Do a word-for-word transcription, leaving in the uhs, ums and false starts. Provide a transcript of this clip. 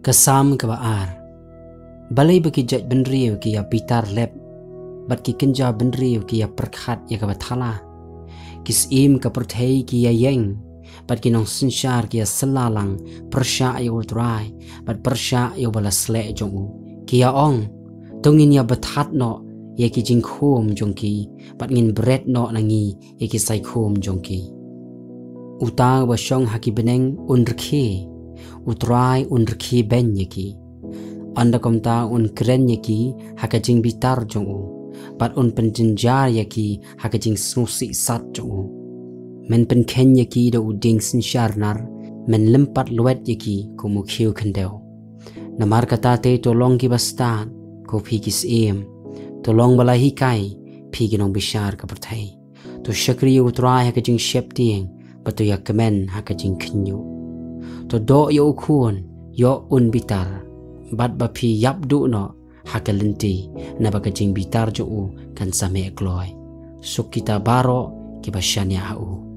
Ka Salm kaba ar. Balei ba ki jaitbynriew ki ïa bitar lep, bad ki kynja bynriew ki ïa pyrkhat ïa kaba thala? Ki syiem ka pyrthei ki ïa ïeng, bad ki nongsynshar ki ïa sylla lang pyrshah ïa U Trai, bad pyrshah ïa uba la sleh jong u. Ki ïa ong, to ngin ïa bthat noh ïa ki jingkhum jong ki, bad ngin bret noh na ngi ïa ki saikhum jong ki. Uta uba shong ha ki bneng un rkhie, U Trai un rkhie beiñ ïa ki. Ynda kumta un kren ïa ki ha ka jingbitar jong u, bad un pynjynjar ïa ki ha ka jingsngewsih sat jong u. Men pynkheiñ ïa ki da u dieng synshar nar, men lympat lwet ïa ki kum u khiew khyndew. Namar kata te to long kiba stad, ko phi ki syiem, to long ba la hikai, phi ki nongbishar ka pyrthei. To shakri ïa U Trai ha ka jingsheptieng, bad to ïa kmen ha ka jingkhynñiuh. To doh ïa u khun, ïoh un bitar, bad ba phi ïap duh noh ha ka lynti, naba ka jingbitar jong u kan sa meh kloi. Suk kita baroh kiba shaniah ha u.